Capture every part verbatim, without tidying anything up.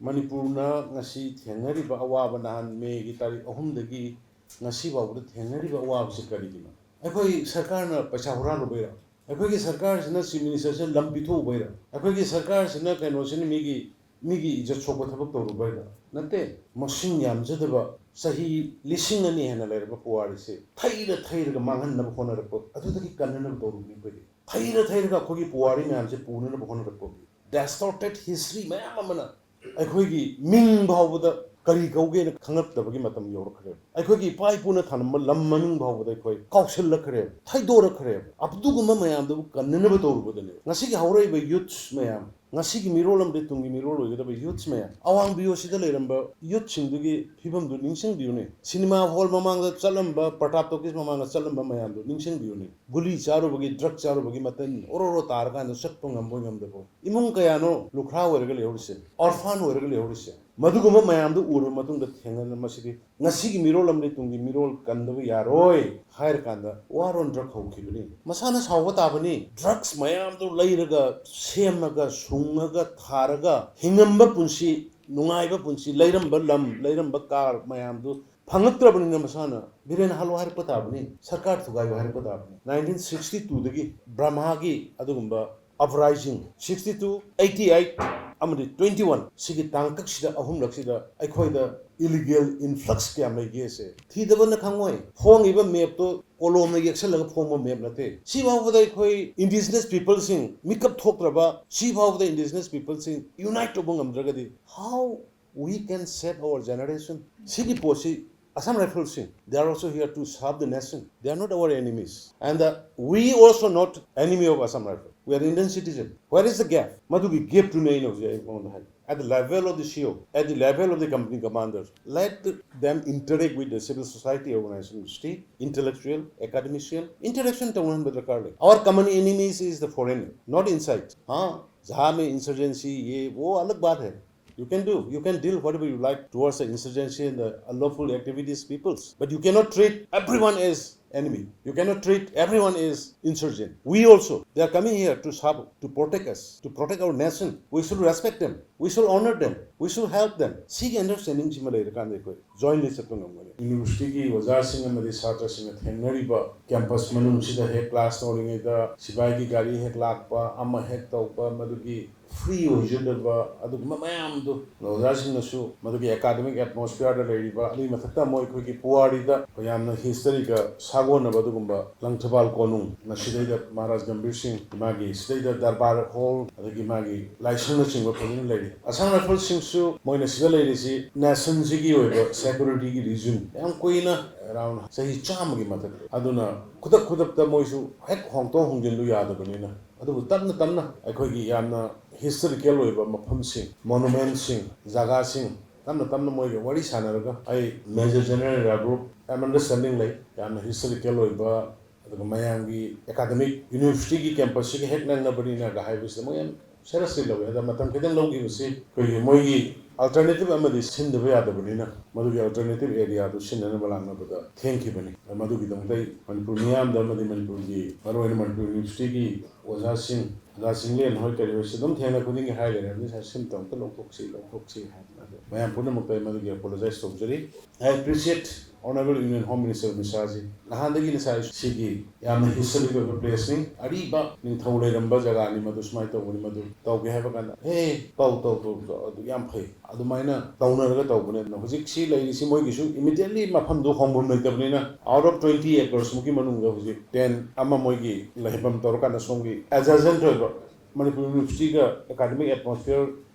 ꯃꯅꯤꯄꯨꯔꯅ ꯉꯁꯤ ꯊꯦꯡꯅꯔꯤꯕ ꯑꯋꯥꯕ, ꯅꯍꯥꯟ ꯃꯦꯒꯤ ꯇꯥꯔꯤꯛ ꯑꯍꯨꯝꯗꯒꯤ ꯉꯁꯤ ꯐꯥꯎꯕꯗ ꯊꯦꯡꯅꯔꯤꯕ ꯑꯋꯥꯕꯁꯤ ꯀꯔꯤꯒꯤꯅꯣ? ꯑꯩꯈꯣꯏ ꯁꯔꯀꯥꯔꯅ ꯄꯩꯁꯥ ꯍꯨꯔꯥꯜꯂꯨꯕꯩꯔꯥ? ꯑꯩꯈꯣꯏꯒꯤ ꯁꯔꯀꯥꯔꯁꯤꯅ ꯆꯤꯐ ꯃꯤꯅꯤꯁꯇꯔꯁꯦ ꯂꯝ ꯄꯤꯊꯣꯛꯎꯕꯩꯔꯥ? ꯑꯩꯈꯣꯏꯒꯤ ꯁꯔꯀꯥꯔꯁꯤꯅ ꯀꯩꯅꯣꯁꯤꯅ ꯃꯤꯒꯤ, ꯃꯤꯒꯤ ꯏꯖꯠ ꯁꯣꯛꯄ ꯊꯕꯛ ꯇꯧꯔꯨꯕꯩꯔꯥ? ꯅꯠꯇꯦ꯫ ꯃꯁꯤꯡ ꯌꯥꯝꯖꯗꯕ, ꯆꯍꯤ ꯂꯤꯁꯤꯡ ꯑꯅꯤ ꯍꯦꯟꯅ ꯂꯩꯔꯕ ꯄꯨꯋꯥꯔꯤꯁꯦ ꯊꯩꯔ ꯊꯩꯔꯒ ꯃꯥꯡꯍꯟꯅꯕ ꯍꯣꯠꯅꯔꯛꯄ, ꯑꯗꯨꯗꯒꯤ ꯀꯟꯅꯅꯕ ꯇꯧꯔꯨꯕꯅꯤ ꯑꯩꯈꯣꯏꯗꯤ꯫ ꯊꯩꯔ ꯊꯩꯔꯒ ꯑꯩꯈꯣꯏꯒꯤ ꯄꯨꯋꯥꯔꯤ ꯃꯌꯥꯝꯁꯦ ꯄꯨꯅꯅꯕ ꯍꯣꯠꯅꯔꯛꯄ꯫ Distorted history ꯃꯌꯥꯝ ꯑꯃꯅ ꯑꯩꯈꯣꯏꯒꯤ ꯃꯤꯡ ꯐꯥꯎꯕꯗ ꯀꯔꯤ ꯀꯧꯒꯦꯅ ꯈꯪꯉꯛꯇꯕꯒꯤ ꯃꯇꯝ ꯌꯧꯔꯛꯈ꯭ꯔꯦꯕ꯫ ꯑꯩꯈꯣꯏꯒꯤ ꯏꯄꯥ ꯏꯄꯨꯅ ꯊꯝꯂꯝꯕ ꯂꯝ ꯃꯃꯤꯡ ꯐꯥꯎꯕꯗ ꯑꯩꯈꯣꯏ ꯀꯥꯎꯁꯤꯜꯂꯛꯈ꯭ꯔꯦꯕ, ꯊꯩꯗꯣꯔꯛꯈ꯭ꯔꯦꯕ꯫ ꯑꯗꯨꯒꯨꯝꯕ ꯃꯌꯥꯝꯗꯨꯕꯨ ꯀꯟꯅꯅꯕ ꯇꯧꯔꯨꯕꯗꯅꯦ ꯉꯁꯤꯒꯤ ꯍꯧꯔꯛꯏꯕ youths ꯃꯌꯥꯝ, ꯉꯁꯤꯒꯤ ꯃꯤꯔꯣꯜ ꯑꯃꯗꯤ ꯇꯨꯡꯒꯤ ꯃꯤꯔꯣꯜ ꯑꯣꯏꯒꯗꯕ youths ꯃꯌꯥꯝ, ꯑꯋꯥꯡ ꯕꯤꯌꯣꯁꯤꯗ ꯂꯩꯔꯝꯕ youthꯁꯤꯡꯗꯨꯒꯤ ꯐꯤꯕꯝꯗꯨ ꯅꯤꯡꯁꯤꯡꯕꯤꯌꯨꯅꯦ꯫ Cinema hall ꯃꯃꯥꯡꯗ ꯆꯠꯂꯝꯕ, ꯄ꯭ꯔꯇꯥꯞ ꯇꯣꯀꯤꯁ ꯃꯃꯥꯡꯗ ꯆꯠꯂꯝꯕ ꯃꯌꯥꯝꯗꯨ ꯅꯤꯡꯁꯤꯡꯕꯤꯌꯨꯅꯦ꯫ ꯒꯨꯂꯤ ꯆꯥꯔꯨꯕꯒꯤ, drug ꯆꯥꯔꯨꯕꯒꯤ ꯃꯇꯟ ꯑꯣꯔꯣ ꯑꯣꯔꯣ ꯇꯥꯔꯀꯥꯟꯗ ꯆꯠꯄ ꯉꯝꯕꯣꯏ ꯉꯝꯗꯕꯣꯏ꯫ ꯏꯃꯨꯡ ꯀꯌꯥꯅꯣ ꯂꯨꯈ꯭ꯔꯥ ꯑꯣꯏꯔꯒ ꯂꯩꯍꯧꯔꯤꯁꯦ, orphan ꯑꯣꯏꯔꯒ ꯂꯩꯍꯧꯔꯤꯁꯦ? ꯃꯗꯨꯒꯨꯝꯕ ꯃꯌꯥꯝꯗꯨ ꯎꯔꯕ ꯃꯇꯨꯡꯗ ꯊꯦꯡꯅꯅ ꯃꯁꯤꯗꯤ ꯉꯁꯤꯒꯤ ꯃꯤꯔꯣꯜ ꯑꯃꯗꯤ ꯇꯨꯡꯒꯤ ꯃꯤꯔꯣꯜ ꯀꯟꯗꯕ ꯌꯥꯔꯣꯏ ꯍꯥꯏꯔꯀꯥꯟꯗ war on drug ꯍꯧꯈꯤꯕꯅꯤ꯫ ꯃꯁꯥꯅ ꯁꯥꯎꯕ ꯇꯥꯕꯅꯤ꯫ Drugs ꯃꯌꯥꯝꯗꯨ ꯂꯩꯔꯒ, ꯁꯦꯝꯃꯒ, ꯁꯨꯡꯉꯒ, ꯊꯥꯔꯒ ꯍꯤꯡꯉꯝꯕ ꯄꯨꯟꯁꯤ, ꯅꯨꯡꯉꯥꯏꯕ ꯄꯨꯟꯁꯤ, ꯂꯩꯔꯝꯕ ꯂꯝ, ꯂꯩꯔꯝꯕ car ꯃꯌꯥꯝꯗꯨ ꯐꯪꯉꯛꯇ꯭ꯔꯕꯅꯤꯅ ꯃꯁꯥꯅ ꯕꯤꯔꯦꯟ ꯍꯥꯠꯂꯣ ꯍꯥꯏꯔꯛꯄ ꯇꯥꯕꯅꯤ, ꯁꯔꯀꯥꯔ ꯊꯨꯒꯥꯏꯌꯣ ꯍꯥꯏꯔꯛꯄ ꯇꯥꯕꯅꯤ꯫ Nineteen sixty twoꯗꯒꯤ ꯕ꯭ꯔꯍꯃꯥꯒꯤ ꯑꯗꯨꯒꯨꯝꯕ uprising, sixty two, eighty eight ꯑꯃꯗꯤ twenty one ꯁꯤꯒꯤ ꯇꯥꯡꯀꯛꯁꯤꯗ, ꯑꯍꯨꯝꯂꯛꯁꯤꯗ ꯑꯩꯈꯣꯏꯗ illegal influx ꯀꯌꯥꯝ ꯂꯩꯒꯦꯁꯦ ꯊꯤꯗꯕꯅ ꯈꯪꯉꯣꯏ꯫ ꯐꯣꯡꯉꯤꯕ mapꯇꯣ ꯀꯣꯂꯣꯝꯅ ꯌꯦꯛꯁꯜꯂꯒ ꯐꯣꯡꯕ map ꯅꯠꯇꯦ꯫ ꯁꯤ ꯐꯥꯎꯕꯗ ꯑꯩꯈꯣꯏ indigenous peopleꯁꯤꯡ ꯃꯤꯀꯞ ꯊꯣꯛꯇ꯭ꯔꯕ, ꯁꯤ ꯐꯥꯎꯕꯗ indigenous peopleꯁꯤꯡ unite ꯇꯧꯕ ꯉꯝꯗ꯭ꯔꯒꯗꯤ how we can save our generation? ꯁꯤꯒꯤ ꯄꯣꯠꯁꯤ Assam Riflesꯁꯤꯡ, they are also here to serve the nation. They are not our enemies. And uh, we also not enemy of Assam Rifles. We are Indian citizen. Where is the gap? ꯃꯗꯨꯒꯤ gapꯇꯨꯅꯦ ꯑꯩꯅ ꯍꯧꯖꯤꯛ ꯑꯩꯉꯣꯟꯗ ꯍꯥꯏ꯫ At the level of the C O, at the level of the company commanders, let them interact with the civil society organization, state, intellectual, academician, interaction ꯇꯧꯅꯍꯟꯕ ꯗꯔꯀꯥꯔ ꯂꯩ꯫ Our common enemies is the foreigner, not inside. हाँ, जहाँ में insurgency, ये वो अलग बात है। You can do, you can deal whatever you like towards the insurgency and the unlawful activities peoples. But you cannot treat everyone as enemy. You cannot treat everyone as insurgent. We also, they are coming here to serve, to protect us, to protect our nation. We should respect them. We should honor them. We should help them. ꯁꯤꯒꯤ understanding ꯁꯤꯃ ꯂꯩꯔꯀꯥꯟꯗ ꯑꯩꯈꯣꯏ jointly ꯆꯠꯄ ꯉꯝꯒꯅꯤ꯫ University ꯒꯤ ꯑꯣꯖꯥꯁꯤꯡ ꯑꯃꯗꯤ ꯁꯥꯇ꯭ꯔꯁꯤꯡꯅ ꯊꯦꯡꯅꯔꯤꯕ campus ꯃꯅꯨꯡꯁꯤꯗ ꯍꯦꯛ class ꯇꯧꯔꯤꯉꯩꯗ ꯁꯤꯐꯥꯏꯒꯤ ꯒꯥꯔꯤ ꯍꯦꯛ ꯂꯥꯛꯄ, ꯑꯃ ꯍꯦꯛ ꯇꯧꯕ, ꯃꯗꯨꯒꯤ free ꯑꯣꯏꯖꯗꯕ ꯑꯗꯨꯒꯨꯝꯕ ꯃꯌꯥꯝꯗꯨ ꯑꯣꯖꯥꯁꯤꯡꯅꯁꯨ ꯃꯗꯨꯒꯤ academic atmosphere ꯗ ꯂꯩꯔꯤꯕ, ꯑꯗꯨꯒꯤ ꯃꯊꯛꯇ ꯑꯃꯨꯛ ꯑꯩꯈꯣꯏꯒꯤ ꯄꯨꯋꯥꯔꯤꯗ ꯑꯩꯈꯣꯏ ꯌꯥꯝꯅ history ꯒ ꯁꯥꯒꯣꯟꯅꯕ ꯑꯗꯨꯒꯨꯝꯕ ꯂꯪꯊꯕꯥꯜ ꯀꯣꯅꯨꯡ, ꯃꯁꯤꯗꯩꯗ ꯃꯍꯥꯔꯥꯖ ꯒꯝꯚꯤꯔ ꯁꯤꯡ ꯃꯥꯒꯤ ꯁꯤꯗꯩꯗ ꯗꯔꯕꯥꯔ hall, ꯑꯗꯒꯤ ꯃꯥꯒꯤ ꯂꯥꯏꯁꯪꯅꯆꯤꯡꯕ ꯐꯖꯅ ꯂꯩꯔꯤ꯫ Assam Rifles ꯁꯤꯡꯁꯨ ꯃꯣꯏꯅ ꯁꯤꯗ ꯂꯩꯔꯤꯁꯤ nation ꯁꯤꯒꯤ ꯑꯣꯏꯕ security ꯒꯤ reason, ꯌꯥꯝ ꯀꯨꯏꯅ, around ꯆꯍꯤ ꯆꯥꯝꯃꯒꯤ ꯃꯊꯛ, ꯑꯗꯨꯅ ꯈꯨꯗꯛ ꯈꯨꯗꯛꯇ ꯃꯣꯏꯁꯨ ꯍꯦꯛ ꯍꯣꯡꯗꯣꯛ ꯍꯣꯡꯖꯤꯟꯗꯨ ꯌꯥꯗꯕꯅꯤꯅ, ꯑꯗꯨꯕꯨ ꯇꯞꯅ ꯇꯞꯅ ꯑꯩꯈꯣꯏꯒꯤ ꯌꯥꯝꯅ historical ꯑꯣꯏꯕ ꯃꯐꯝꯁꯤꯡ, monument ꯁꯤꯡ, ꯖꯒꯥꯁꯤꯡ ꯇꯞꯅ ꯇꯞꯅ ꯃꯣꯏꯒ ꯋꯥꯔꯤ ꯁꯥꯟꯅꯔꯒ, ꯑꯩ Major General ꯔꯥꯒ꯭ꯔꯨꯞ ꯑꯦꯝ ꯑꯟꯗꯔꯁ꯭ꯇꯦꯟꯗꯤꯡ ꯂꯩ, ꯌꯥꯝꯅ historical ꯑꯣꯏꯕ, ꯑꯗꯨꯒ ꯃꯌꯥꯝꯒꯤ academic university ꯒꯤ campus ꯁꯤꯒ ꯍꯦꯛ ꯅꯛꯅꯕꯅꯤꯅꯒ ꯍꯥꯏꯕꯁꯤꯗ ꯃꯣꯏ ꯌꯥꯝ seriously ꯂꯧꯏ꯫ ꯑꯗ ꯃꯇꯝ ꯈꯤꯇꯪ ꯂꯧꯈꯤꯕꯁꯤ ꯑꯩꯈꯣꯏꯒꯤ ꯃꯣꯏꯒꯤ alternative ꯑꯃꯗꯤ ꯁꯤꯟꯗꯕ ꯌꯥꯗꯕꯅꯤꯅ, ꯃꯗꯨꯒꯤ alternative area ꯗꯨ ꯁꯤꯟꯅꯅꯕ ꯂꯥꯛꯅꯕꯗ ꯊꯦꯡꯈꯤꯕꯅꯤ꯫ ꯃꯗꯨꯒꯤꯗꯃꯛꯇ ꯑꯩ ꯃꯅꯤꯄꯨꯔ ꯃꯤꯌꯥꯝꯗ ꯑꯃꯗꯤ ꯃꯅꯤꯄꯨꯔꯒꯤ, ꯃꯔꯨꯑꯣꯏꯅ ꯃꯅꯤꯄꯨꯔ university ꯒꯤ ꯑꯣꯖꯥꯁꯤꯡ, ꯑꯣꯖꯥ ꯆꯤꯡꯂꯦꯟ ꯍꯣꯏ ꯀꯔꯤ ꯍꯣꯏꯁꯨ ꯑꯗꯨꯝ ꯊꯦꯡꯅ ꯈꯨꯗꯤꯡꯒꯤ ꯍꯥꯏ ꯂꯩꯔꯕꯅꯤ, "ꯁꯥꯔ, ꯁꯤꯝꯇ ꯑꯃꯨꯛꯇ ꯂꯧꯊꯣꯛꯁꯤ, ꯂꯧꯊꯣꯛꯁꯤ" ꯍꯥꯏꯗꯅ꯫ ꯑꯗꯣ ꯃꯌꯥꯝ ꯄꯨꯝꯅꯃꯛꯇ ꯑꯩ ꯃꯗꯨꯒꯤ apologize ꯇꯧꯖꯔꯤ꯫ I appreciate Honorable Union Home Minister Amit ꯁꯥꯍꯖꯤ꯫ ꯅꯍꯥꯟꯗꯒꯤ ꯉꯁꯥꯏ ꯁꯤꯒꯤ ꯌꯥꯝꯅ historic ꯑꯣꯏꯕ place ꯅꯤ, ꯑꯔꯤꯕ ꯅꯤꯡꯊꯧ ꯂꯩꯔꯝꯕ ꯖꯒꯥꯅꯤ, ꯃꯗꯨ ꯁꯨꯃꯥꯏꯅ ꯇꯧꯕꯅꯤ, ꯃꯗꯨ ꯇꯧꯒꯦ ꯍꯥꯏꯕ ꯀꯥꯟꯗ, "ꯍꯦ, ꯇꯧ, ꯇꯧ, ꯇꯧ, ꯇꯧ, ꯑꯗꯨ ꯌꯥꯝ ꯐꯩ"꯫ ꯑꯗꯨꯃꯥꯏꯅ ꯇꯧꯅꯔꯒ ꯇꯧꯕꯅꯦ꯫ ꯑꯗꯨꯅ ꯍꯧꯖꯤꯛ ꯁꯤ ꯂꯩꯔꯤꯁꯤ ꯃꯣꯏꯒꯤꯁꯨ immediately ꯃꯐꯝꯗꯨ ꯍꯣꯡꯐꯝ ꯂꯩꯇꯕꯅꯤꯅ, out of twenty acres ꯃꯨꯛꯀꯤ ꯃꯅꯨꯡꯗ ꯍꯧꯖꯤꯛ tent ꯑꯃ ꯃꯣꯏꯒꯤ ꯂꯩꯐꯝ ꯇꯧꯔꯀꯥꯟꯗ ꯁꯣꯝꯒꯤ adjacent ꯑꯣꯏꯕ ꯃꯅꯤꯄꯨꯔ university ꯒ academic atmosphere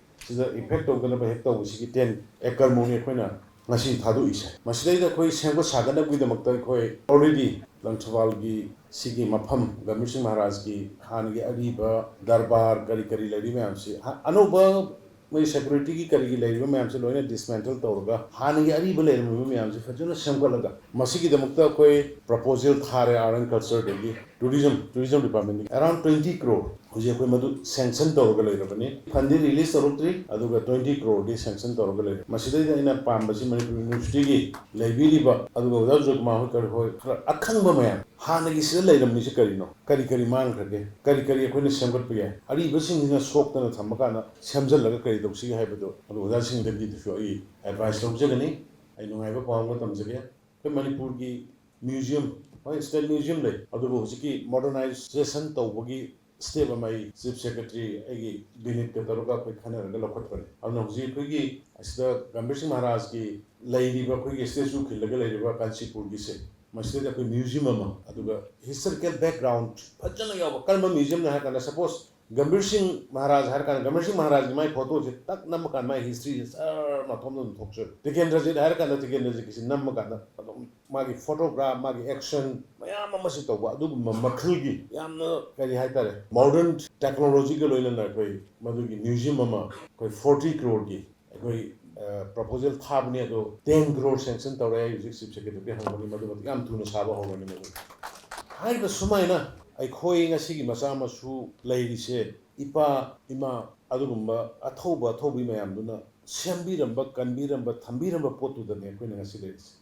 ꯁꯤꯗ effect ꯇꯧꯗꯅꯕ ꯍꯦꯛ ꯇꯧꯕꯁꯤꯒꯤ ten acre ꯃꯨꯛꯅꯤ ꯑꯩꯈꯣꯏꯅ ꯉꯁꯤ ꯊꯥꯗꯣꯛꯏꯁꯦ꯫ ꯃꯁꯤꯗꯩꯗ ꯑꯩꯈꯣꯏ ꯁꯦꯝꯒꯠ ꯁꯥꯒꯠꯅꯕꯒꯤꯗꯃꯛꯇ ꯑꯩꯈꯣꯏ already ꯂꯪꯊꯕꯥꯜꯒꯤ ꯁꯤꯒꯤ ꯃꯐꯝ, ꯒꯝꯚꯤꯔ ꯁꯤꯡ ꯃꯍꯥꯔꯥꯖꯀꯤ ꯍꯥꯟꯅꯒꯤ ꯑꯔꯤꯕ ꯗꯔꯕꯥꯔ ꯀꯔꯤ ꯀꯔꯤ ꯂꯩꯔꯤ ꯃꯌꯥꯝꯁꯤ, ꯍꯥ-, ꯑꯅꯧꯕ ꯃꯣꯏ security ꯒꯤ ꯀꯔꯤꯒꯤ ꯂꯩꯔꯤꯕ ꯃꯌꯥꯝꯁꯤ ꯂꯣꯏꯅ dismantle ꯇꯧꯔꯒ ꯍꯥꯟꯅꯒꯤ ꯑꯔꯤꯕ ꯂꯩꯔꯝꯃꯤꯕ ꯃꯌꯥꯝꯁꯤ ꯐꯖꯅ ꯁꯦꯝꯒꯠꯂꯒ, ꯃꯁꯤꯒꯤꯗꯃꯛꯇ ꯑꯩꯈꯣꯏ proposal ꯊꯥꯔꯦ Art and Culture ꯗꯒꯤ꯫ ꯇꯨꯔꯤꯖꯝ ꯇꯨꯔꯤꯖꯝ ꯗꯤꯄꯥꯔꯠꯃꯦꯟꯗꯒꯤ ꯑꯦꯔꯥꯎꯟ ꯇ꯭ꯋꯦꯟꯇꯤ ꯀ꯭ꯔꯣꯔ ꯍꯧꯖꯤꯛ ꯑꯩꯈꯣꯏ ꯃꯗꯨ ꯁꯦꯡꯁꯟ ꯇꯧꯔꯒ ꯂꯩꯔꯕꯅꯤ꯫ ꯐꯟꯗꯤ ꯔꯤꯂꯤꯁ ꯇꯧꯔꯛꯇ꯭ꯔꯤ, ꯑꯗꯨꯒ ꯇ꯭ꯋꯦꯟꯇꯤ ꯀ꯭ꯔꯣꯔꯗꯤ ꯁꯦꯡꯁꯟ ꯇꯧꯔꯒ ꯂꯩꯔꯦ꯫ ꯃꯁꯤꯗꯩꯗ ꯑꯩꯅ ꯄꯥꯝꯕꯁꯤ ꯃꯅꯤꯄꯨꯔ ꯌꯨꯅꯤꯚꯔꯁꯤꯇꯤꯒꯤ ꯂꯩꯕꯤꯔꯤꯕ, ꯑꯗꯨꯒ ꯑꯣꯖꯥ ꯖꯣꯏꯀꯨꯃꯥꯔ ꯍꯣꯏ ꯀꯔꯤ ꯍꯣꯏ ꯈꯔ ꯑꯈꯪꯕ ꯃꯌꯥꯝ, ꯍꯥꯟꯅꯒꯤ ꯁꯤꯗ ꯂꯩꯔꯝꯃꯤꯁꯤ ꯀꯔꯤꯅꯣ, ꯀꯔꯤ ꯀꯔꯤ ꯃꯥꯡꯈ꯭ꯔꯒꯦ, ꯀꯔꯤ ꯀꯔꯤ ꯑꯩꯈꯣꯏꯅ ꯁꯦꯝꯒꯠꯄ ꯌꯥꯏ, ꯑꯔꯤꯕꯁꯤꯡꯁꯤꯅ ꯁꯣꯛꯇꯅ ꯊꯝꯕ ꯀꯥꯟꯗ ꯁꯦꯝꯖꯤꯜꯂꯒ ꯀꯔꯤ ꯇꯧꯁꯤꯒꯦ ꯍꯥꯏꯕꯗꯣ, ꯑꯗꯨ ꯑꯣꯖꯥꯁꯤꯡꯗꯒꯤꯗꯨꯁꯨ ꯑꯩ ꯑꯦꯗꯚꯥꯏꯁ ꯂꯧꯖꯒꯅꯤ꯫ ꯑꯩ ꯅꯨꯡꯉꯥꯏꯕ ꯄꯥꯎ ꯑꯃ ꯇꯝꯖꯒꯦ꯫ ꯑꯩꯈꯣꯏ ꯃꯅꯤꯄꯨꯔꯒꯤ ꯃ꯭ꯌꯨꯖꯤꯌꯝ, ꯍꯣꯏ, ꯁ꯭ꯇꯦꯠ ꯃ꯭ꯌꯨꯖꯤꯌꯝ ꯂꯩ, ꯑꯗꯨꯕꯨ ꯍꯧꯖꯤꯛꯀꯤ ꯃꯣꯗꯔꯅꯥꯏꯖꯦꯁꯟ ꯇꯧꯕꯒꯤ ꯁ꯭ꯇꯦꯞ ꯑꯃ ꯑꯩ ꯆꯤꯐ ꯁꯦꯀ꯭ꯔꯦꯇꯔꯤ ꯑꯩꯒꯤ ꯕꯤꯅꯤꯠꯀ ꯇꯧꯔꯒ ꯑꯩꯈꯣꯏ ꯈꯟꯅꯔꯒ ꯂꯧꯈꯠꯄꯅꯤ꯫ ꯑꯗꯨꯅ ꯍꯧꯖꯤꯛ ꯑꯩꯈꯣꯏꯒꯤ ꯑꯁꯤꯗ ꯒꯝꯚꯤꯔ ꯁꯤꯡ ꯃꯍꯥꯔꯥꯖꯀꯤ ꯂꯩꯔꯤꯕ, ꯑꯩꯈꯣꯏꯒꯤ ꯁ꯭ꯇꯦꯆꯨ ꯈꯤꯜꯂꯒ ꯂꯩꯔꯤꯕ ꯀꯥꯟꯆꯤꯄꯨꯔꯒꯤꯁꯦ, ꯃꯁꯤꯗꯗꯤ ꯑꯩꯈꯣꯏ ꯃ꯭ꯌꯨꯖꯤꯌꯝ ꯑꯃ, ꯑꯗꯨꯒ ꯍꯤꯁꯇꯣꯔꯤꯀꯦꯜ ꯕꯦꯛꯒ꯭ꯔꯥꯎꯟ ꯐꯖꯅ ꯌꯥꯎꯕ꯫ ꯀꯔꯝꯕ ꯃ꯭ꯌꯨꯖꯤꯌꯝꯅꯣ ꯍꯥꯏꯔ ꯀꯥꯟꯗ, ꯁꯄꯣꯁ ꯒꯝꯚꯤꯔ ꯁꯤꯡ ꯃꯍꯥꯔꯥꯖ ꯍꯥꯏꯔ ꯀꯥꯟꯗ, ꯒꯝꯚꯤꯔ ꯁꯤꯡ ꯃꯍꯥꯔꯥꯖꯒꯤ ꯃꯥꯒꯤ ꯐꯣꯇꯣꯁꯦ ꯇꯛ ꯅꯝꯃ ꯀꯥꯟꯗ ꯃꯥꯒꯤ ꯍꯤꯁꯇ꯭ꯔꯤꯁꯦ ꯖꯔ ꯃꯊꯣꯝꯗ ꯑꯗꯨꯝ ꯊꯣꯛꯆꯔꯦ꯫ ꯇꯤꯀꯦꯟꯗ꯭ꯔꯖꯤꯠ ꯍꯥꯏꯔ ꯀꯥꯟꯗ ꯇꯤꯀꯦꯟꯗ꯭ꯔꯖꯤꯠꯀꯤꯁꯦ ꯅꯝꯃ ꯀꯥꯟꯗ ꯑꯗꯨꯝ ꯃꯥꯒꯤ ꯐꯣꯇꯣꯒ꯭ꯔꯥꯐ, ꯃꯥꯒꯤ ꯑꯦꯛꯁꯟ ꯃꯌꯥꯝ ꯑꯃꯁꯨ ꯇꯧꯕ, ꯑꯗꯨꯒꯨꯝꯕ ꯃꯈꯜꯒꯤ ꯌꯥꯝꯅ, ꯀꯔꯤ ꯍꯥꯏꯇꯥꯔꯦ, ꯃꯣꯗꯔꯟ ꯇꯦꯛꯅꯣꯂꯣꯖꯤꯒ ꯂꯣꯏꯅꯅ ꯑꯩꯈꯣꯏ ꯃꯗꯨꯒꯤ ꯃ꯭ꯌꯨꯖꯤꯌꯝ ꯑꯃ ꯑꯩꯈꯣꯏ ꯐꯣꯔꯇꯤ ꯀ꯭ꯔꯣꯔꯒꯤ ꯑꯩꯈꯣꯏ ꯄ꯭ꯔꯄꯣꯖꯦꯜ ꯊꯥꯕꯅꯦ꯫ ꯑꯗꯣ ꯇꯦꯟ ꯀ꯭ꯔꯣꯔ ꯁꯦꯡꯁꯟ ꯇꯧꯔꯦ꯫ ꯑꯩ ꯍꯧꯖꯤꯛ ꯆꯤꯐ ꯁꯦꯀ꯭ꯔꯦꯇꯔꯤ ꯍꯪꯕꯅꯤ, ꯃꯗꯨ ꯃꯇꯤꯛ ꯌꯥꯝ ꯊꯨꯅ ꯁꯥꯕ ꯍꯧꯔꯅꯤ꯫ ꯃꯗꯨ ꯍꯥꯏꯔꯤꯕ ꯁꯨꯃꯥꯏꯅ ꯑꯩꯈꯣꯏ ꯉꯁꯤꯒꯤ ꯃꯆꯥ ꯃꯁꯨ ꯂꯩꯔꯤꯁꯦ, ꯏꯄꯥ ꯏꯃꯥ ꯑꯗꯨꯒꯨꯝꯕ ꯑꯊꯧꯕ ꯑꯊꯧꯕꯤ ꯃꯌꯥꯝꯗꯨꯅ ꯁꯦꯝꯕꯤꯔꯝꯕ, ꯀꯟꯕꯤꯔꯝꯕ, ꯊꯝꯕꯤꯔꯝꯕ ꯄꯣꯠꯇꯨꯗꯅꯦ ꯑꯩꯈꯣꯏꯅ ꯉꯁꯤ ꯂꯩꯔꯤꯁꯦ꯫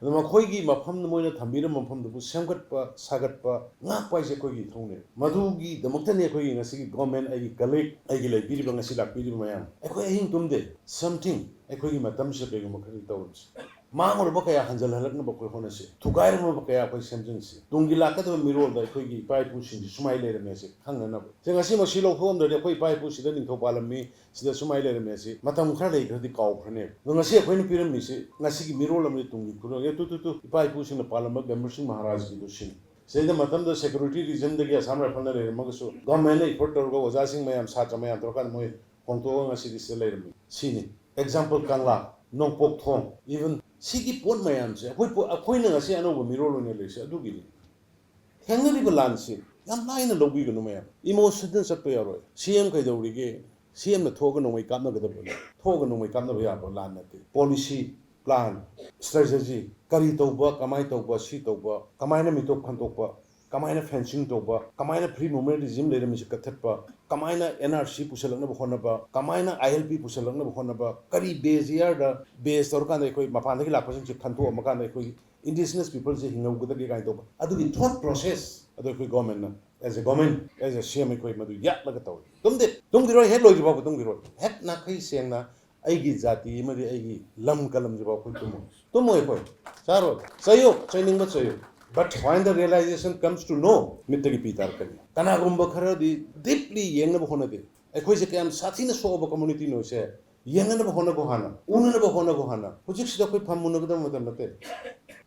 ꯑꯗꯣ ꯃꯈꯣꯏꯒꯤ ꯃꯐꯝꯗ, ꯃꯣꯏꯅ ꯊꯝꯕꯤꯔꯝꯕ ꯃꯐꯝꯗꯨꯕꯨ ꯁꯦꯝꯒꯠꯄ, ꯁꯥꯒꯠꯄ, ꯉꯥꯛꯄ ꯍꯥꯏꯁꯦ ꯑꯩꯈꯣꯏꯒꯤ ꯏꯊꯧꯅꯦ꯫ ꯃꯗꯨꯒꯤꯗꯃꯛꯇꯅꯦ ꯑꯩꯈꯣꯏꯒꯤ ꯉꯁꯤꯒꯤ ꯒꯣꯔꯃꯦꯟ, ꯑꯩꯒꯤ ꯀꯂꯤꯛ, ꯑꯩꯒꯤ ꯂꯩꯕꯤꯔꯤꯕ, ꯉꯁꯤ ꯂꯥꯛꯄꯤꯔꯤꯕ ꯃꯌꯥꯝ, ꯑꯩꯈꯣꯏ ꯑꯍꯤꯡ ꯇꯨꯝꯗꯦ꯫ Something ꯑꯩꯈꯣꯏꯒꯤ ꯃꯇꯝꯁꯤꯗ ꯀꯩꯒꯨꯝꯕ ꯈꯔꯗꯤ ꯇꯧꯔꯝꯁꯤ꯫ ꯃꯥꯡꯂꯨꯔꯕ ꯀꯌꯥ ꯍꯟꯖꯤꯜꯍꯜꯂꯛꯅꯕ ꯑꯩꯈꯣꯏ ꯍꯣꯠꯅꯁꯤ꯫ ꯊꯨꯒꯥꯏꯔꯝꯂꯕ ꯀꯌꯥ ꯑꯩꯈꯣꯏ ꯁꯦꯝꯖꯤꯟꯁꯤ꯫ ꯇꯨꯡꯒꯤ ꯂꯥꯛꯀꯗꯕ ꯃꯤꯔꯣꯜꯗ ꯑꯩꯈꯣꯏꯒꯤ ꯏꯄꯥ ꯏꯄꯨꯁꯤꯡꯁꯤ ꯁꯨꯃꯥꯏꯅ ꯂꯩꯔꯝꯃꯦ ꯍꯥꯏꯁꯦ ꯈꯪꯅꯅꯕ꯫ ꯁꯦ, ꯉꯁꯤ ꯃꯁꯤ ꯂꯧꯊꯣꯛꯑꯝꯗ꯭ꯔꯗꯤ ꯑꯩꯈꯣꯏ ꯏꯄꯥ ꯏꯄꯨꯁꯤꯗ ꯅꯤꯡꯊꯧ ꯄꯥꯜꯂꯝꯃꯤ, ꯁꯤꯗ ꯁꯨꯃꯥꯏꯅ ꯂꯩꯔꯝꯃꯦ ꯍꯥꯏꯁꯤ ꯃꯇꯝ ꯈꯔ ꯂꯩꯈ꯭ꯔꯗꯤ ꯀꯥꯎꯈ꯭ꯔꯅꯦꯕ꯫ ꯑꯗꯣ ꯉꯁꯤ ꯑꯩꯈꯣꯏꯅ ꯄꯤꯔꯝꯃꯤꯁꯤ ꯉꯁꯤꯒꯤ ꯃꯤꯔꯣꯜ ꯑꯃꯗꯤ ꯇꯨꯡꯒꯤ ꯈꯨꯔꯣꯜ, ꯑꯦ, ꯇꯨ, ꯇꯨ, ꯇꯨ, ꯏꯄꯥ ꯏꯄꯨꯁꯤꯡꯅ ꯄꯥꯜꯂꯝꯕ ꯒꯝꯚꯤꯔ ꯁꯤꯡ ꯃꯍꯥꯔꯥꯖꯀꯤꯗꯣ ꯁꯤꯅꯤ꯫ ꯁꯤꯗꯩꯗ ꯃꯇꯝꯗ ꯁꯦꯀ꯭ꯌꯨꯔꯤꯇꯤ ꯔꯤꯖꯟꯗꯒꯤ ꯑꯁꯥꯝ ꯔꯥꯏꯐꯜꯅ ꯂꯩꯔꯝꯃꯒꯁꯨ, ꯒꯣꯔꯃꯦꯟꯅ ꯏꯐꯣꯔꯠ ꯇꯧꯔꯒ ꯑꯣꯖꯥꯁꯤꯡ ꯃꯌꯥꯝ, ꯁꯥꯇ꯭ꯔ ꯃꯌꯥꯝ ꯇꯧꯔꯀꯥꯟꯗ ꯃꯣꯏ ꯍꯣꯡꯗꯣꯛꯑꯒ ꯉꯁꯤꯗꯤ ꯁꯤꯗ ꯂꯩꯔꯝꯃꯤ꯫ ꯁꯤꯅꯤ꯫ ꯑꯦꯛꯖꯥꯝꯄꯜ, ꯀꯪꯂꯥ, ꯅꯣꯡꯄꯣꯛ ꯊꯣꯡ, ꯏꯚꯟ ꯁꯤꯒꯤ ꯄꯣꯠ ꯃꯌꯥꯝꯁꯦ ꯑꯩꯈꯣꯏ ꯄꯣ-, ꯑꯩꯈꯣꯏꯅ ꯉꯁꯤ ꯑꯅꯧꯕ ꯃꯤꯔꯣꯜ ꯑꯣꯏꯅ ꯂꯩꯔꯤꯁꯦ ꯑꯗꯨꯒꯤꯅꯤ꯫ ꯊꯦꯡꯅꯔꯤꯕ ꯂꯥꯟꯁꯤ ꯌꯥꯝ ꯂꯥꯏꯅ ꯂꯧꯕꯤꯒꯅꯨ ꯃꯌꯥꯝ꯫ ꯏꯃꯣꯁꯟꯗ ꯆꯠꯄ ꯌꯥꯔꯣꯏ꯫ ꯁꯤ ꯑꯦꯝ ꯀꯩꯗꯧꯔꯤꯒꯦ? ꯁꯤ ꯑꯦꯝꯅ ꯊꯣꯛꯑꯒ ꯅꯣꯡꯃꯩ ꯀꯥꯞꯅꯒꯗꯕꯅꯤ꯫ ꯊꯣꯛꯑꯒ ꯅꯣꯡꯃꯩ ꯀꯥꯞꯅꯕ ꯌꯥꯕ ꯂꯥꯟ ꯅꯠꯇꯦ꯫ ꯄꯣꯂꯤꯁꯤ, ꯄ꯭ꯂꯥꯟ, ꯁ꯭ꯇ꯭ꯔꯦꯇꯦꯖꯤ, ꯀꯔꯤ ꯇꯧꯕ, ꯀꯃꯥꯏꯅ ꯇꯧꯕ, ꯁꯤ ꯇꯧꯕ, ꯀꯃꯥꯏꯅ ꯃꯤꯇꯣꯞ ꯈꯟꯗꯣꯛꯄ, ꯀꯃꯥꯏꯅ fencing ꯇꯧꯕ, ꯀꯃꯥꯏꯅ free movement regime ꯂꯩꯔꯝꯃꯤꯁꯦ ꯀꯛꯊꯠꯄ, ꯀꯃꯥꯏꯅ N R C ꯄꯨꯁꯜꯂꯛꯅꯕ ꯍꯣꯠꯅꯕ, ꯀꯃꯥꯏꯅ I L P ꯄꯨꯁꯜꯂꯛꯅꯕ ꯍꯣꯠꯅꯕ, ꯀꯔꯤ base year ꯗ base ꯇꯧꯔꯀꯥꯟꯗ ꯑꯩꯈꯣꯏ ꯃꯄꯥꯟꯗꯒꯤ ꯂꯥꯛꯄꯁꯤꯡꯁꯦ ꯈꯟꯇꯣꯛꯑꯝꯃꯀꯥꯟꯗ ꯑꯩꯈꯣꯏ indigenous people ꯁꯦ ꯍꯤꯡꯍꯧꯒꯗꯒꯦ ꯀꯥꯏꯅ ꯇꯧꯕ, ꯑꯗꯨꯒꯤ thought process ꯑꯗꯣ ꯑꯩꯈꯣꯏ government ꯅ, as a government, as a C M ꯑꯩꯈꯣꯏ ꯃꯗꯨ ꯌꯥꯠꯂꯒ ꯇꯧꯏ꯫ ꯇꯨꯝꯗꯦ, ꯇꯨꯝꯈꯤꯔꯣꯏ, ꯍꯦꯛ ꯂꯣꯏꯗ꯭ꯔꯤꯐꯥꯎꯕ ꯇꯨꯝꯈꯤꯔꯣꯏ꯫ ꯍꯦꯛ ꯅꯥꯈꯩ ꯁꯦꯡꯅ ꯑꯩꯒꯤ ꯖꯥꯇꯤ ꯑꯃꯗꯤ ꯑꯩꯒꯤ ꯂꯝ ꯀꯜꯂꯝꯗ꯭ꯔꯤꯐꯥꯎ ꯑꯩꯈꯣꯏ ꯇꯨꯝꯃꯣꯏ꯫ ꯇꯨꯝꯃꯣꯏ ꯑꯩꯈꯣꯏ꯫ ꯆꯥꯔꯣꯏ꯫ ꯆꯩꯌꯨ, ꯆꯩꯅꯤꯡꯕ ꯆꯩꯌꯨ꯫ But when the realization comes to know, ꯃꯤꯠꯇꯒꯤ ꯄꯤ ꯇꯥꯔꯛꯀꯅꯤ꯫ ꯀꯅꯥꯒꯨꯝꯕ ꯈꯔꯗꯤ deeply ꯌꯦꯡꯅꯕ ꯍꯣꯠꯅꯗꯦ꯫ ꯑꯩꯈꯣꯏꯁꯦ ꯀꯌꯥꯝ ꯁꯥꯊꯤꯅ ꯁꯣꯛꯑꯕ community ꯅꯣ ꯁꯦ ꯌꯦꯡꯅꯅꯕ ꯍꯣꯠꯅꯒꯣ ꯍꯥꯟꯅ, ꯎꯅꯅꯕ ꯍꯣꯠꯅꯒꯣ ꯍꯥꯟꯅ꯫ ꯍꯧꯖꯤꯛꯁꯤꯗ ꯑꯩꯈꯣꯏ ꯐꯝ ꯎꯅꯒꯗꯕ ꯃꯇꯝ ꯅꯠꯇꯦ꯫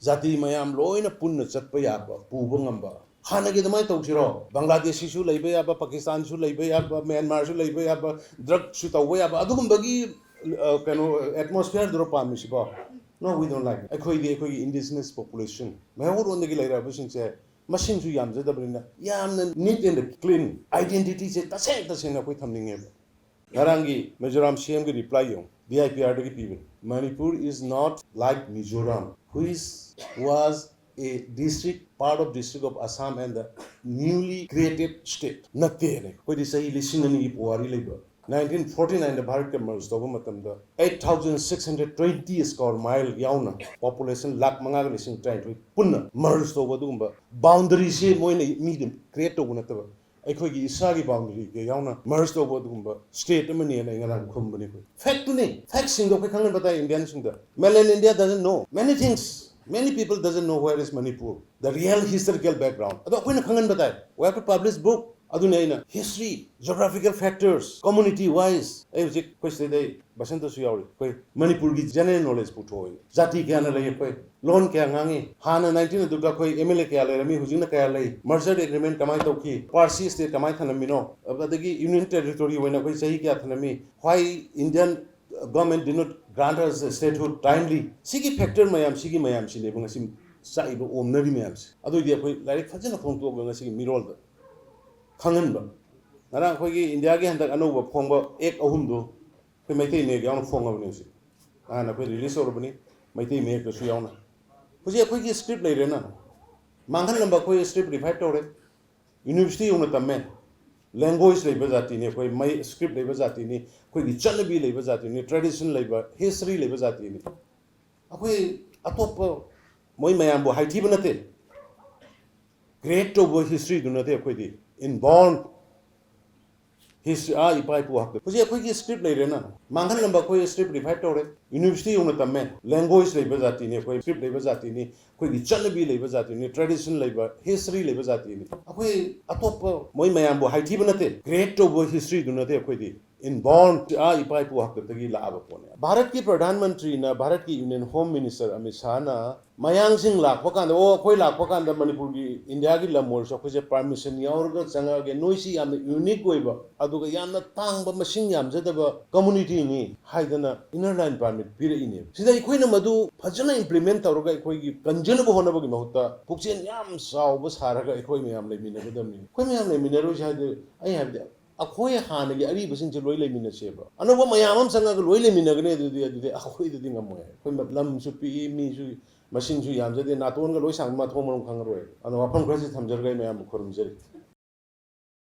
ꯖꯥꯇꯤ ꯃꯌꯥꯝ ꯂꯣꯏꯅ ꯄꯨꯟꯅ ꯆꯠꯄ ꯌꯥꯕ, ꯄꯨꯕ ꯉꯝꯕ꯫ ꯍꯥꯟꯅꯒꯤ ꯑꯗꯨꯃꯥꯏꯅ ꯇꯧꯁꯤꯔꯣ? ꯕꯪꯒ꯭ꯂꯥꯗꯦꯁꯤꯁꯨ ꯂꯩꯕ ꯌꯥꯕ, ꯄꯥꯀꯤꯁꯇꯥꯟꯁꯨ ꯂꯩꯕ ꯌꯥꯕ, ꯃ꯭ꯌꯥꯟꯃꯥꯔꯁꯨ ꯂꯩꯕ ꯌꯥꯕ, drug ꯁꯨ ꯇꯧꯕ ꯌꯥꯕ, ꯑꯗꯨꯒꯨꯝꯕꯒꯤ, ꯑ, ꯀꯩꯅꯣ, atmosphere ꯗꯨꯔꯣ ꯄꯥꯝꯃꯤꯁꯤꯕꯣ? No, we don't like it. ꯑꯩꯈꯣꯏꯗꯤ ꯑꯩꯈꯣꯏꯒꯤ indigenous population, ꯃꯩꯍꯧꯔꯣꯟꯗꯒꯤ ꯂꯩꯔꯛꯑꯕꯁꯤꯡꯁꯦ ꯃꯁꯤꯡꯁꯨ ꯌꯥꯝꯖꯗꯕꯅꯤꯅ ꯌꯥꯝꯅ neat and clean identity ꯁꯦ ꯇꯁꯦꯡ ꯇꯁꯦꯡꯅ ꯑꯩꯈꯣꯏ ꯊꯝꯅꯤꯡꯉꯦꯕ꯫ ꯉꯔꯥꯡꯒꯤ ꯃꯤꯖꯣꯔꯥꯝ C M ꯒꯤ reply ꯌꯦꯡꯉꯨ, D I P R ꯗꯒꯤ ꯄꯤꯕꯅꯤ꯫ Manipur is not like Mizoram, which was a district, part of District of Assam and the newly created state. ꯅꯠꯇꯦꯅꯦ꯫ ꯑꯩꯈꯣꯏꯗꯤ ꯆꯍꯤ ꯂꯤꯁꯤꯡ ꯑꯅꯤꯒꯤ ꯄꯨꯋꯥꯔꯤ ꯂꯩꯕ꯫ Nineteen forty nine ꯗ ꯚꯥꯔꯠꯀ merge ꯇꯧꯕ ꯃꯇꯝꯗ eight thousand six hundred twenty square mile ꯌꯥꯎꯅ population ꯂꯥꯈ ꯃꯉꯥꯒ ꯂꯤꯁꯤꯡ ꯇꯔꯥꯅꯤꯊꯣꯏ ꯄꯨꯟꯅ merge ꯇꯧꯕ ꯑꯗꯨꯒꯨꯝꯕ boundary ꯁꯦ ꯃꯣꯏꯅ ꯃꯤꯗ create ꯇꯧꯕ ꯅꯠꯇꯕ, ꯑꯩꯈꯣꯏꯒꯤ ꯏꯁꯥꯒꯤ boundary ꯒ ꯌꯥꯎꯅ merge ꯇꯧꯕ ꯑꯗꯨꯒꯨꯝꯕ state ꯑꯃꯅꯦꯅ ꯑꯩ ꯉꯔꯥꯡ ꯈꯨꯝꯕꯅꯤ ꯑꯩꯈꯣꯏ꯫ Fact ꯇꯨꯅꯤ꯫ Fact ꯁꯤꯡꯗꯣ ꯑꯩꯈꯣꯏ ꯈꯪꯍꯟꯕ ꯇꯥꯏ Indian ꯁꯤꯡꯗ꯫ Mainland India doesn't know many things. Many people doesn't know where is Manipur. The real historical background. ꯑꯗꯣ ꯑꯩꯈꯣꯏꯅ ꯈꯪꯍꯟꯕ ꯇꯥꯏ꯫ We have to publish book. ꯑꯗꯨꯅꯤ ꯑꯩꯅ history, geographical factors, community wise. ꯑꯩ ꯍꯧꯖꯤꯛ ꯑꯩꯈꯣꯏ ꯁꯤꯗꯩꯗ ꯑꯩ ꯕꯁꯟꯇꯁꯨ ꯌꯥꯎꯔꯤ꯫ ꯑꯩꯈꯣꯏ ꯃꯅꯤꯄꯨꯔꯒꯤ general knowledge ꯄꯨꯊꯣꯛꯑꯣꯏ꯫ ꯖꯥꯇꯤ ꯀꯌꯥꯅ ꯂꯩ ꯑꯩꯈꯣꯏ? ꯂꯣꯟ ꯀꯌꯥ ꯉꯥꯡꯉꯤ? ꯍꯥꯟꯅ nineteen ꯑꯗꯨꯒ ꯑꯩꯈꯣꯏ M L A ꯀꯌꯥ ꯂꯩꯔꯝꯃꯤ, ꯍꯧꯖꯤꯛꯅ ꯀꯌꯥ ꯂꯩ? Merger agreement ꯀꯃꯥꯏꯅ ꯇꯧꯈꯤ? Parsi state ꯀꯃꯥꯏꯅ ꯊꯅꯝꯃꯤꯅꯣ? ꯑꯗꯒꯤ union territory ꯑꯣꯏꯅ ꯑꯩꯈꯣꯏ ꯆꯍꯤ ꯀꯌꯥ ꯊꯅꯝꯃꯤ? Why Indian government did not grant us statehood timely? ꯁꯤꯒꯤ factor ꯃꯌꯥꯝ, ꯁꯤꯒꯤ ꯃꯌꯥꯝꯁꯤꯅꯦꯕ ꯉꯁꯤ ꯆꯥꯛꯏꯕ ꯑꯣꯝꯅꯔꯤ ꯃꯌꯥꯝꯁꯦ꯫ ꯑꯗꯨꯏꯗꯤ ꯑꯩꯈꯣꯏ ꯂꯥꯏꯔꯤꯛ ꯐꯖꯅ ꯐꯣꯡꯗꯣꯛꯑꯒ ꯉꯁꯤꯒꯤ ꯃꯤꯔꯣꯜꯗ ꯈꯪꯍꯟꯕ꯫ ꯉꯔꯥꯡ ꯑꯩꯈꯣꯏꯒꯤ ꯏꯟꯗꯤꯌꯥꯒꯤ ꯍꯟꯗꯛ ꯑꯅꯧꯕ ꯐꯣꯡꯕ act ꯑꯍꯨꯝꯗꯣ ꯑꯩꯈꯣꯏ ꯃꯩꯇꯩ ꯃꯌꯦꯛ ꯌꯥꯎꯅ ꯐꯣꯡꯉꯕꯅꯤ ꯍꯧꯖꯤꯛ꯫ ꯅꯍꯥꯟ ꯑꯩꯈꯣꯏ release ꯇꯧꯔꯕꯅꯤ, ꯃꯩꯇꯩ ꯃꯌꯦꯛꯇꯁꯨ ꯌꯥꯎꯅ꯫ ꯍꯧꯖꯤꯛ ꯑꯩꯈꯣꯏꯒꯤ script ꯂꯩꯔꯦꯅ, ꯃꯥꯡꯍꯜꯂꯝꯕ ꯑꯩꯈꯣꯏ ꯁ꯭ꯀ꯭ꯔꯤꯞ ꯔꯤꯚꯥꯏꯚ ꯇꯧꯔꯦ꯫ ꯌꯨꯅꯤꯚꯔꯁꯤꯇꯤ ꯌꯧꯅ ꯇꯝꯃꯦ꯫ ꯂꯦꯡꯒ꯭ꯋꯦꯖ ꯂꯩꯕ ꯖꯥꯇꯤꯅꯤ ꯑꯩꯈꯣꯏ, ꯃꯩ ꯁ꯭ꯀ꯭ꯔꯤꯞ ꯂꯩꯕ ꯖꯥꯇꯤꯅꯤ, ꯑꯩꯈꯣꯏꯒꯤ ꯆꯠꯅꯕꯤ ꯂꯩꯕ ꯖꯥꯇꯤꯅꯤ, ꯇ꯭ꯔꯦꯗꯤꯁꯟ ꯂꯩꯕ, ꯍꯤꯁꯇ꯭ꯔꯤ ꯂꯩꯕ ꯖꯥꯇꯤꯅꯤ꯫ ꯑꯩꯈꯣꯏ ꯑꯇꯣꯞꯄ ꯃꯣꯏ ꯃꯌꯥꯝꯕꯨ ꯍꯥꯏꯊꯤꯕ ꯅꯠꯇꯦ, ꯀ꯭ꯔꯤꯌꯦꯠ ꯇꯧꯕ ꯍꯤꯁꯇ꯭ꯔꯤꯗꯨ ꯅꯠꯇꯦ ꯑꯩꯈꯣꯏꯗꯤ, ꯏꯟꯕꯣꯔꯟ ꯍꯤꯁꯇ꯭ꯔꯤ, ꯑꯥ ꯏꯄꯥ ꯏꯄꯨ ꯍꯥꯛꯇꯛ꯫ ꯍꯧꯖꯤꯛ ꯑꯩꯈꯣꯏꯒꯤ ꯁ꯭ꯀ꯭ꯔꯤꯞ ꯂꯩꯔꯦꯅ, ꯃꯥꯡꯍꯜꯂꯝꯕ ꯑꯩꯈꯣꯏ ꯁ꯭ꯀ꯭ꯔꯤꯞ ꯔꯤꯚꯥꯏꯚ ꯇꯧꯔꯦ꯫ ꯌꯨꯅꯤꯚꯔꯁꯤꯇꯤ ꯌꯧꯅ ꯇꯝꯃꯦ꯫ ꯂꯦꯡꯒ꯭ꯋꯦꯖ ꯂꯩꯕ ꯖꯥꯇꯤꯅꯤ ꯑꯩꯈꯣꯏ, ꯁ꯭ꯀ꯭ꯔꯤꯞ ꯂꯩꯕ ꯖꯥꯇꯤꯅꯤ, ꯑꯩꯈꯣꯏꯒꯤ ꯆꯠꯅꯕꯤ ꯂꯩꯕ ꯖꯥꯇꯤꯅꯤ, ꯇ꯭ꯔꯦꯗꯤꯁꯟ ꯂꯩꯕ, ꯍꯤꯁꯇ꯭ꯔꯤ ꯂꯩꯕ ꯖꯥꯇꯤꯅꯤ꯫ ꯑꯩꯈꯣꯏ ꯑꯇꯣꯞꯄ ꯃꯣꯏ ꯃꯌꯥꯝꯕꯨ ꯍꯥꯏꯊꯤꯕ ꯅꯠꯇꯦ, ꯀ꯭ꯔꯤꯌꯦꯠ ꯇꯧꯕ ꯍꯤꯁꯇ꯭ꯔꯤꯗꯨ ꯅꯠꯇꯦ ꯑꯩꯈꯣꯏꯗꯤ, ꯏꯟꯕꯣꯔꯟ, ꯑꯥ ꯏꯄꯥ ꯏꯄꯨ ꯍꯥꯛꯇꯛꯇꯒꯤ ꯂꯥꯛꯑꯕ ꯄꯣꯠꯅꯦ꯫ ꯚꯥꯔꯠꯀꯤ ꯄ꯭ꯔꯙꯥꯟ ꯃꯟꯇ꯭ꯔꯤꯅ, ꯚꯥꯔꯠꯀꯤ ꯌꯨꯅꯤꯌꯟ ꯍꯣꯝ ꯃꯤꯅꯤꯁꯇꯔ ꯑꯃꯤꯠ ꯁꯥꯍꯅ ꯃꯌꯥꯡꯁꯤꯡ ꯂꯥꯛꯄ ꯀꯥꯟꯗ, "ꯑꯣ, ꯑꯩꯈꯣꯏ ꯂꯥꯛꯄ ꯀꯥꯟꯗ ꯃꯅꯤꯄꯨꯔꯒꯤ, ꯏꯟꯗꯤꯌꯥꯒꯤ ꯂꯝ ꯑꯣꯏꯔꯁꯨ ꯑꯩꯈꯣꯏꯁꯦ ꯄꯔꯃꯤꯁꯟ ꯌꯥꯎꯔꯒ ꯆꯪꯉꯛꯑꯒꯦ, ꯅꯣꯏꯁꯤ ꯌꯥꯝꯅ ꯌꯨꯅꯤꯛ ꯑꯣꯏꯕ, ꯑꯗꯨꯒ ꯌꯥꯝꯅ ꯇꯥꯡꯕ, ꯃꯁꯤꯡ ꯌꯥꯝꯖꯗꯕ ꯀꯝꯃꯨꯅꯤꯇꯤꯅꯤ" ꯍꯥꯏꯗꯅ ꯏꯅꯔ ꯂꯥꯏꯟ ꯄꯥꯔꯃꯤꯠ ꯄꯤꯔꯛꯏꯅꯦꯕ꯫ ꯁꯤꯗ ꯑꯩꯈꯣꯏꯅ ꯃꯗꯨ ꯐꯖꯅ ꯏꯝꯄ꯭ꯂꯤꯃꯦꯟ ꯇꯧꯔꯒ ꯑꯩꯈꯣꯏꯒꯤ ꯀꯟꯖꯅꯕ ꯍꯣꯠꯅꯕꯒꯤ ꯃꯍꯨꯠꯇ ꯄꯨꯛꯆꯦꯜ ꯌꯥꯝ ꯆꯥꯎꯕ ꯁꯥꯔꯒ ꯑꯩꯈꯣꯏ ꯃꯌꯥꯝ ꯂꯩꯃꯤꯟꯅꯒꯗꯕꯅꯤ꯫ ꯑꯩꯈꯣꯏ ꯃꯌꯥꯝ ꯂꯩꯃꯤꯟꯅꯔꯣꯏꯁꯦ ꯍꯥꯏꯗꯤ, ꯑꯩ ꯍꯥꯏꯕꯗꯤ, ꯑꯩꯈꯣꯏ ꯍꯥꯟꯅꯒꯤ ꯑꯔꯤꯕꯁꯤꯡꯁꯦ ꯂꯣꯏ ꯂꯩꯃꯤꯟꯅꯁꯦꯕ꯫ ꯑꯅꯧꯕ ꯃꯌꯥꯝ ꯑꯃ ꯆꯪꯉꯒ ꯂꯣꯏ ꯂꯩꯃꯤꯟꯅꯒꯅꯤ, ꯑꯗꯨꯗꯤ, ꯑꯗꯨꯗꯤ ꯑꯩꯈꯣꯏꯗꯗꯤ ꯉꯝꯃꯣꯏ꯫ ꯑꯩꯈꯣꯏ ꯂꯝꯁꯨ ꯄꯤꯛꯏ, ꯃꯤꯁꯨ ꯃꯁꯤꯡꯁꯨ ꯌꯥꯝꯖꯗꯦ, ꯅꯥꯇꯣꯟꯒ ꯂꯣꯏ ꯁꯥꯡꯕ, ꯃꯊꯣꯡ ꯃꯔꯝ ꯈꯪꯉꯔꯣꯏ꯫ ꯑꯗꯨꯅ ꯋꯥꯐꯝ ꯈꯔꯁꯤ ꯊꯝꯖꯔꯒ ꯑꯩ ꯃꯌꯥꯝꯕꯨ ꯈꯨꯔꯨꯝꯖꯔꯤ꯫